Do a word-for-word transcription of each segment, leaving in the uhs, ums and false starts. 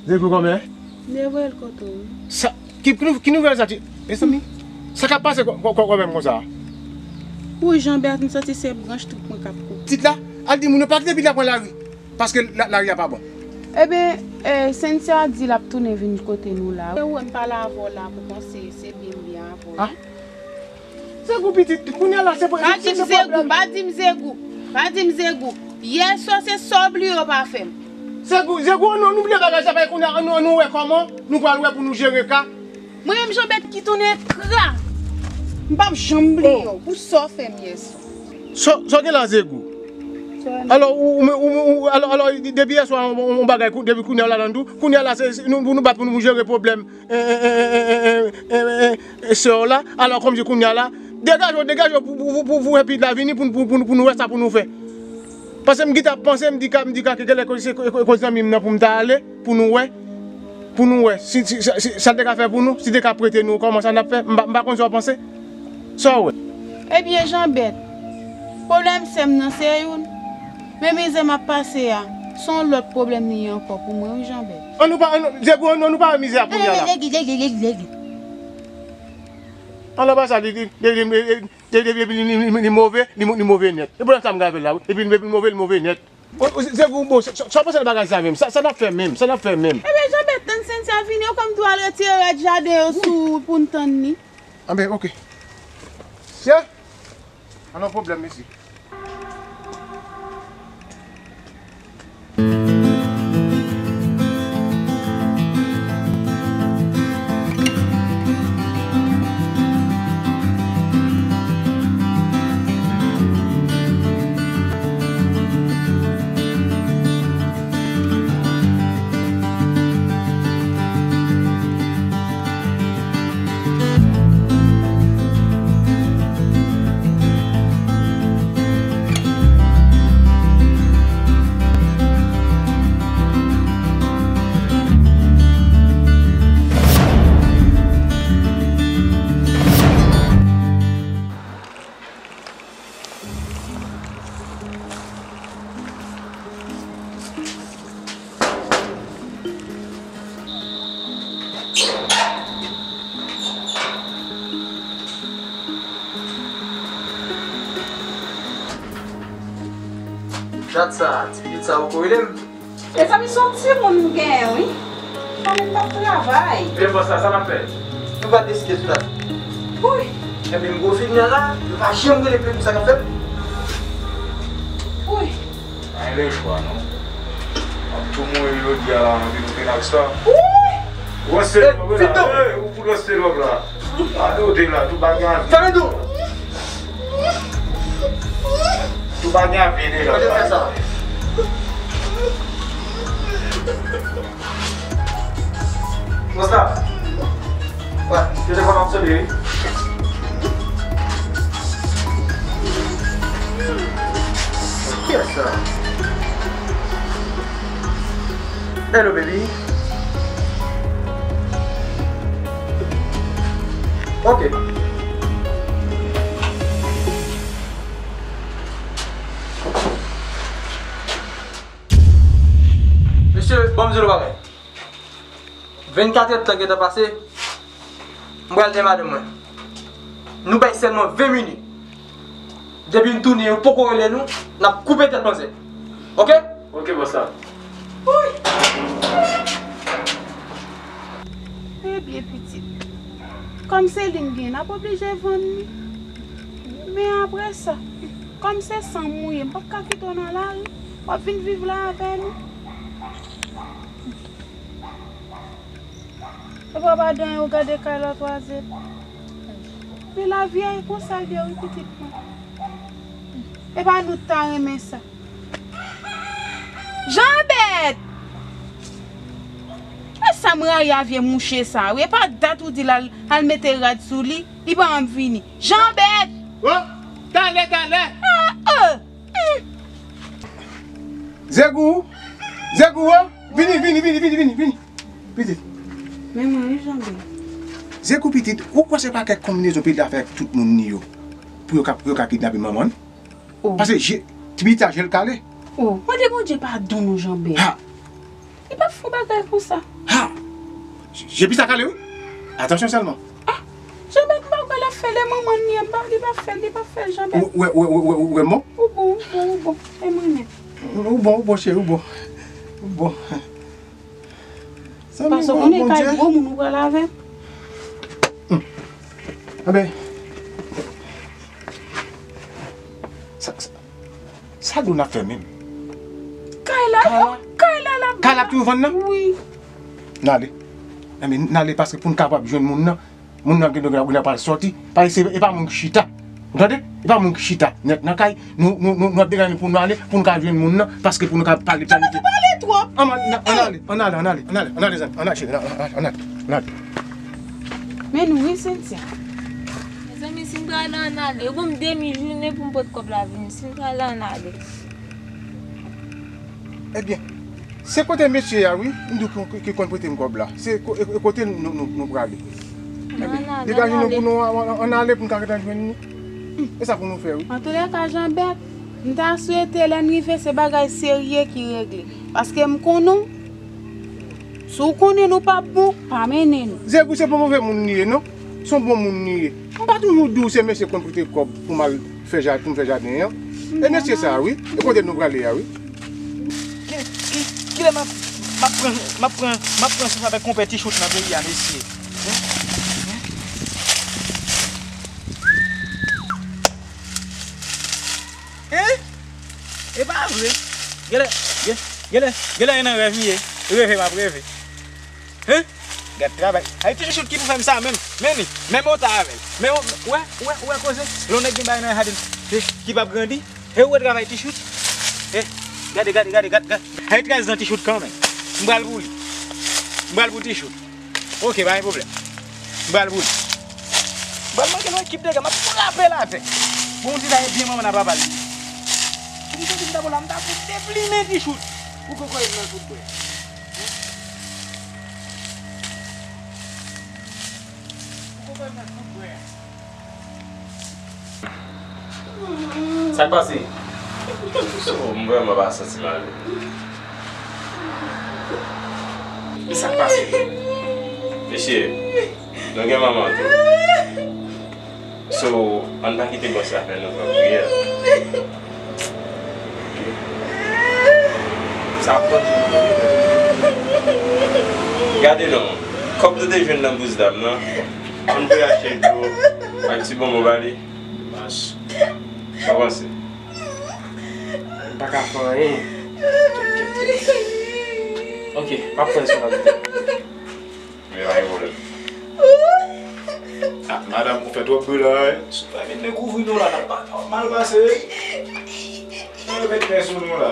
Degou kòmè? M te voye l kote w, wi. Sa, ki, ki, ki nouvèl sa, ti, mezanmi? Sa k ap pase kò, kò, kò, kòmè m konsa? Wi, Janbèt, m santi se branch tout mwen k ap koupe. Tit la, al di moun yo pa kite pitit la pran lari. Paske la, lari a pa bon. Ebyen, eh, Cynthia di l ap tounen vin kote nou la. Se wè m pale avè w la pou konseye, se byen m byen avè w. Ah. Zegou pitit, kounye a la se, pa di m se, se Zegou, pwoblèm. Pa di m Zegou, pa di m Zegou. Yè swa se sa w bliye w pa fè m. Zegou, Zegou, nou, nou bliye bagay sa, paske kounye a nou, nou wè kòman nou pral wè pou nou jere ka. Mwen menm Janbèt ki tounen kra. M p ap janm bliye w pou sa w fè m yè swa. Sa, sa w gen la Zegou? Alò, ou, ou, ou, ou, alò, alò, depi yè swa, yon, yon, yon bagay, kou-, depi kounye a la nan dou, kounye a la, se, se, nou, nou bat pou nou jere pwoblèm. E, e, sè w la, alò kòmsi kounye a la, degaje w, degaje w pou, pou, pou, pou, pou fè pitit la vini pou, pou, pou, pou nou wè sa pou nou fè. Paske m gentan ap panse, m di ka, m di ka, ke, ke, ke, se ko, ko, ko zanmi m nan pou m ta ale, pou nou wè, pou nou wè, si, si, si, si, sa l te ka fè pou nou, si l te ka prete nou, kòman sa n ap fè, m pa, m pa konn sa w panse. Sa w wè? Ebyen, Janbèt, pwoblèm sè m nan se youn, men mizè m ap pase a, se yon lòt pwoblèm li ye ankò pou mwen, wi, Janbèt. An nou pa, an nou, Zegou, an nou, an nou pa wè mizè a kounye a la. Legi, legi, legi, legi. An la pa sa, li, li, li move, li, li, li move, li mo-, li move nèt. E pwoblèm sa m gen avè l la, wi. Epi, epi li move, li move nèt. O, o, Zegou, bon, sa, sa, sa w panse de bagay sa menm? Sa, sa n ap fè menm? Sa n ap fè menm? Ebyen, Janbèt, tann Cynthia vini, ou konn tou al retire rad jaden yo sou wout pou n tann li. Anben, oke. Sè, an non pwoblèm, mesi. Chat sa, ti pitit sa poko rele m. Mezanmi, se yon timoun m genyen, wi. Fanmi m p ap travay. Men bòs la, sa n ap fè? Nou pa deside sou dat. Wi. Enben, m gwo fini a la, yo pa janm rele pou sa k ap fèt. Wi. Pa gen lechwa, non. W ap tou mouri jodi a la, anpi nou fini ak sa. Wi. Ou ranse lòk la, ou pou ranse lòk la. Gade w te la, tou pa gen avi. Fèmen dou. Tou pa gen avi de la. Mwen te fè sa. What's up? Wè, yo te konn ap sonde, wi. Kiyès sa? Hello, baby. Ok. Mesye, ban m di nou bagay. Vennkatrè tan gentan pase, m pral gen madanm mwen. Nou bay sèlman ven minit. Depi n tounen, yo poko rele nou, n ap koupe tèt manzè. Ok? Ok, bòs la. Woy! Ebyen, pitit. Kòm se li m gen, n ap oblije vann li. Men apre sa, kòm se san m ou ye, m p ap ka kite w nan lari. W ap vin viv la avè nou. Epi w ap adan yo gade kay lòt wazin. Men lavi a e konsa l ye wi pitit mwen. E pa nou t ta renmen sa. Janbèt! E sa m rayi a vye mouche sa wi. E pa dat ou di l al, al mete rad sou li, li pa janm vini. Janbèt! Oh! Talè, talè! Ah, oh! Zegou! Zegou, oh! Vini, vini, vini, vini, vini, vini. Pitit. Men mwen wi, Janbèt. Zegou pitit, ou kwè se pa kèk konbinezon pitit la fè ak tout moun li yo pou yo ka, pou yo ka kidnape manman l? Oh. Paske je, ti pitit sa je l kale. Oh, mande Bondye padon non, Janbèt. Ha! Li p ap fè yon bagay konsa. Ha! Jepi sa kale wi. Atansyon sèlman. Ah! Jean-Bert m pa kwè l ap fè l, e manman l li ye, m pa, li p ap fè l, li p ap fè l, Jean-Bert. Ou wè, ou wè, ou wè, ou wè, ou wè m bon? Ou bon, ou bon, ou bon, e mwen menm. Ou bon, ou bon, cheri, ou bon. Ou bon. Zanmi, paske ou konnen kay gwo moun ou pral avè m. Anben, sa, sa, sa Dona ap fè menm? Kay la, kay la, kay la, l ap, kay la ap toujou vann nan? Wi. N ale. Anben, n ale paske pou n kapab jwenn moun nan, moun nan gen dwa, gen dwa pral sòti. Paske se, e pa moun ki chita. Ou tande? E pa moun ki chita nèt nan kay. Nou, nou, nou, nou ap degaje pou nou ale, pou nou ka jwenn moun nan, paske pou nou ka pale, planifye. Ou pale twòp. Ann, ann, ann ale, ann ale, ann ale, ann ale, ann ale, zanmi, ann ale, cheri, ann ale, ann ale, ann ale. Men nou wi, Cynthia. Mezanmi, si m prale, ann ale. Bon, m demi jounen pou m pot kòb la vini. Si m prale, ann ale. Ebyen, se kote mesye a, wi, m di w ki, ki konn prete m kòb la. Se ko-, e, e kote nou, nou, nou prale. Ebyen, degaje nou pou nou ann ale pou n ka gentan jwenn li. E sa pou nou fè, wi. Antoulèka, Jean-Bert, m ta swete lè n rive se bagay serye ki regle. Paske m konnen w, si w konnen nou p ap bon, pa mennen nou. Zegou se pa move moun li ye, non. Se yon bon moun li ye. M pa toujou di w se mesye konn prete kòb pou m al fè ja-, pou m fè jaden an? E mesye sa a, wi. E kote nou prale a, wi. Ki, ki, kilè m ap, m ap pran, m ap pran, m ap pran souf avèk konpè Tichout nan peyi a, mesye? Hen? Hen? Hein? E pa vre. Genlè, gen-, genlè, genlè e nan rèv m ye. Reve m ap reve. Hein? Gad travay. Ay, Tichout ki pou fè m sa menm. Men li, men mota avè l. Men w, w wè, w wè, w wè koze. Lè yon nèg gen bagay nan jaden l, e, ki p ap grandi. E w wè travay Tichout. E, gade, gade, gade, gade, gade. Ay, traz nan Tichout kanmenm. M pral pou li. M pral pou Tichout. Ok, pa gen pwoblèm. M pral pou li. M pral manke yon ekip dega, m ap frape l atè. Bon, ti sa e byen manman nan papa l. Pou m santi m ta bon la, m ta fout deplimen Tichout. Pou kokoye m nan fout bwè. Pou kokoye m nan fout bwè. Sa k pase? Oh, m vrèman pa santi m ale. Men sa k pase? Mesye, nou gen manman tou. So, ann pa kite bòs la fè nou pran priyè. Sa ap pran tou. Gade non, kòb nou te jwenn nan bous dam nan, ann voye achte dlo ak ti bonbon ba li. Mas. Sa w panse? M pa ka fè anyen. Ok, m ap pran sou la. Men pa gen pwoblèm. Ah, madanm, ou fè twòp bri la, wi. Si w pa vin dekouvri nou la, n ap pa, n ap mal pase, wi. Yo met men sou nou la.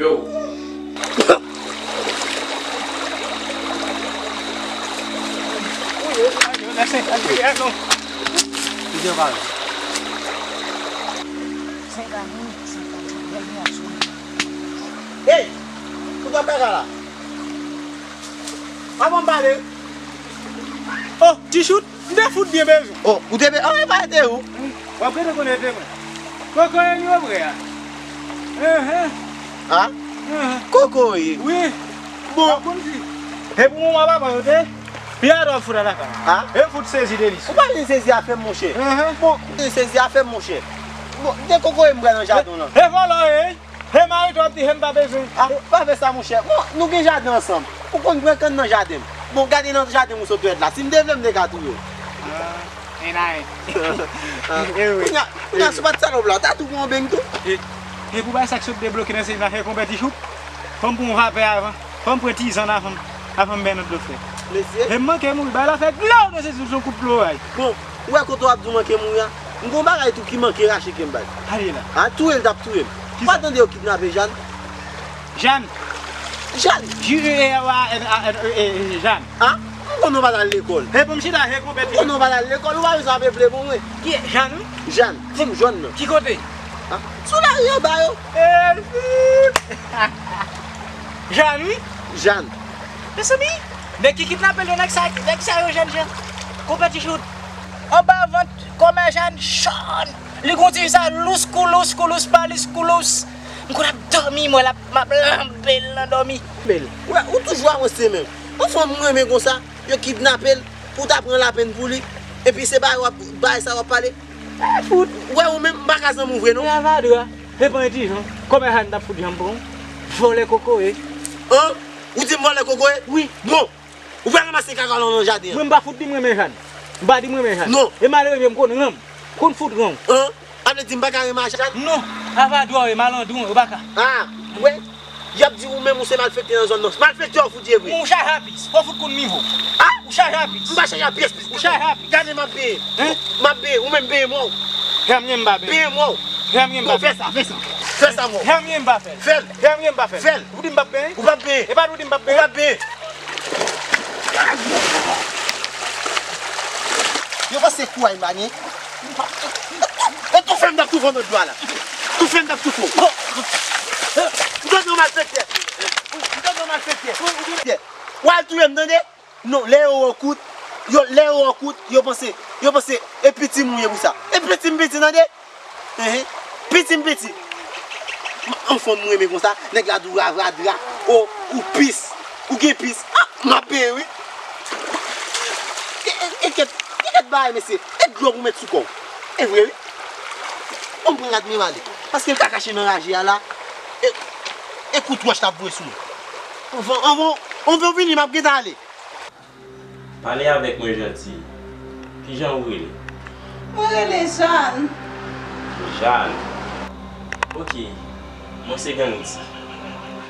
Yo. Hey! Kote w ap pale la? Avan m pale. Oh, Tichout, m te fout byen bezwen. Oh, ou te be-, oh, e pa te ou. W ap rete konnen te mwen. Kokoye li yo vre a. Enhen. Ha? Enhen. Kokoye? Wi. Bon. W ap konn si. E pou moman papa yo te. Pi atò w ap fout a lakay. Ha? E fout sezi de li. Ou pa vin sezi afè m, monchè. Enhen. Bon, ou vin sezi afè m, monchè. Bon, de kokoye m pran nan jaden w lan. E vòlò, e. He mari to ap di he m pa bezwen. Ah, pa fè sa, monchè. Bon, nou gen jaden ansanm. Ou konn pran kann nan jaden m. Bon, gade nan jaden m ou sot dwèt la. Si m te vle, m te ka touye w. Ah, e nayen. Ah. E wi. Kounye a, kounye a, si w pa t salòp la, w ta tou pran yon beny tou. E, e pou bay sa k sot debloke nan se nan he konpè Tichout. Fò m pran yon vapè avan. Fò m pran tizann avan, avan m bay nan dlo frè. Mesye. E m manke mouri. Bay la fè glaw nan se sou son kout ploray. Bon, ou wè kote w ap di w manke mouri a? M gon bagay tou ki manke rache ke m bay. Ale la. A touye l t ap touye m. Ou pa tande yo kidnape Jàn? Jàn? Jàn. J E R A N A N E, Jàn. A? M konnen w pa t al lekòl. E pou m chita, e konpè Tichout. M konnen w pa t al lekòl, ou pa bezwen ap eple pou mwen. Ki Jàn, wi? Jàn, ti m jòn nan. Ki kote? A? Sou lari anba yo. E, Jàn, wi. Jàn. Mezanmi, nèg ki kidnape l yo, nèg sa, nèg sa yo jèn jan. Konpè Tichout. Anba vant, kòmè Jàn, jòn. Li gon ti sa, lous, koulous, koulous, palis, koulous. M konn ap dòmi, mwen, l ap, m ap lanbe l nan dòmi. Bèl. Wè, ou toujou avanse menm. Yon fanm ou renmen konsa, yo kidnape l, pou w ta pran lapenn pou li, epi se bagay w ap, bagay sa w ap pale. Fout. Wè, ou menm, m pa ka zanmi w vre, non. E avadra, se pa entèlijan. Kòmè sa n t ap fout janm pran w. Vòlè kokoye. An? Ou di m vòlè kokoye? Wi. Bon, ou pral ranmase kaka w nan jaden an. Mwen, m pa fout di m renmen Jàn. M pa di m renmen Jàn. Non. E malere m ye, m konn ran m. Konn fout ran w. An? Sa vle di m pa ka renmen a Jàn? Non. Avadra w ye, malandron w ye, ou pa ka. A, wè. Y ap di ou menm ou se malfektè nan zòn nan. Malfektè w fout ye vre. Ou chaje a pis. Fò w fout konn nivo w. A? Ou chaje a pis. M pa chaje a pyès pis. Ou chaje a pis. Gade m ap benyen. Hein? M ap benyen. Ou menm benyen mò w. Janm gen m pa benyen. Benyen mò w. Janm gen m pa benyen. Non, fè sa, fè sa. Fè sa, mò. Janm gen m pa fè l. Fè l. Janm gen m pa fè l. Fè l. Ou di m p ap benyen? Ou p ap benyen. E pa di w di m p ap benyen? Ou p ap benyen. Yo panse kouray m pa gen. E toufe m t ap toufe w nan dlo a la. Toufe m t ap toufe w. M tande w malfektè. M tande w malfektè. W al touye m, tande? Non, lè yo wè w kout, yo, lè yo wè w kout, yo panse, yo panse, e piti m ou ye pou sa. E piti m piti, tande? Enhen. Piti m piti. M, anfen, m renmen konsa. Nèg la di w avadra. O, ou pis. Ou gen pis. A, m ap peye, wi. E, e, e kèt, e kèt bagay, mesye. E dlo pou met sou kò w. E vre, wi. Bon, m pran rad mwen, m ale. Paske l ka kache nan raje a la. E, e kout wòch l ap voye sou mwen. Anvan, anvan, anvan w vini, m ap gentan ale. Pale avèk mwen, Janti. Kijan ou rele? Mwen rele Jàn. Jàn. Ok. Mwen se Gangdi.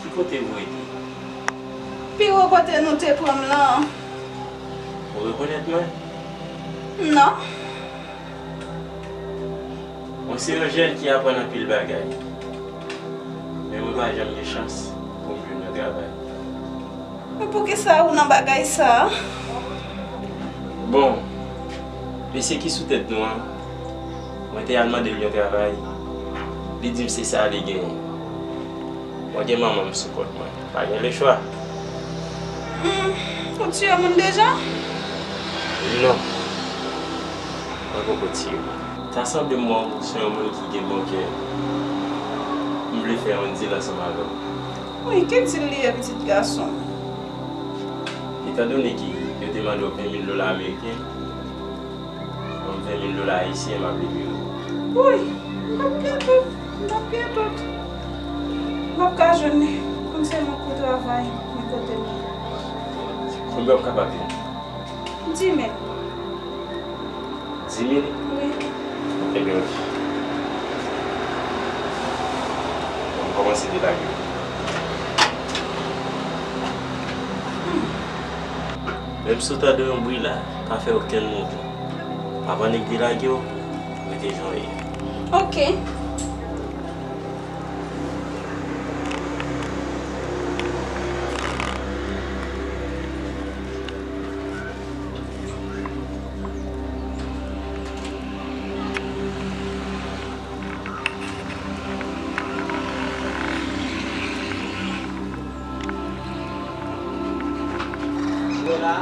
Ki kote ou rete? Pi wo kote nou te pran m lan. Ou rekonèt mwen? Non. Mwen se yon jèn ki aprann anpil bagay. Men mwen pa janm gen chans pou m jwenn yon travay. Men poukisa ou nan bagay sa a? Bon, mesye ki sou tèt nou an, mwen te al mande l yon travay, li di m se sa li genyen. Mwen gen manman m sou kont mwen. Pa gen lechwa. Hmm, ou tiye moun deja? Non. Mwen poko tiye moun. Ta sanble m wè w se yon moun ki gen bon kè. M vle fè yon dil ansanm avè w. Wi, ki dil li ye, pitit gason? Etandone ki yo te mande w ven mil dola ameriken, ban m ven mil dola ayisyen, m ap libere w. Wi, m p ap peye tout, m p ap peye tout. M p ap ka jwenn li. Konn sèlman pou travay, men kote m ye. Konbyen w ap kapab jwenn? Di mil. Di mil? Wi. Ebyen, ok. Bon, m kòmanse delage w. Menm si w tande yon bri la, pa fè okenn mouvman. Avan nèg delage w, rete jan w ye. Ok. Yo la,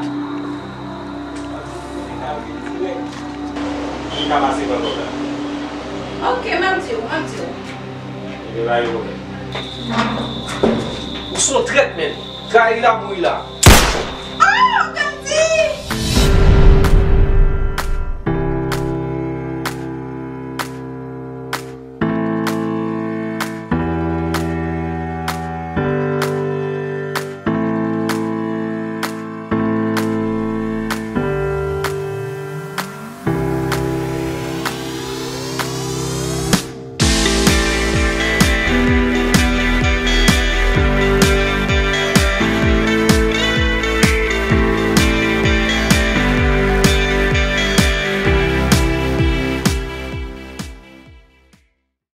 li ka pase pran kòb la. Ok, m ap di w, m ap di w. Ebyen, pa gen pwoblèm. Ou se yon trèt, menn. Trayi la, mouri la.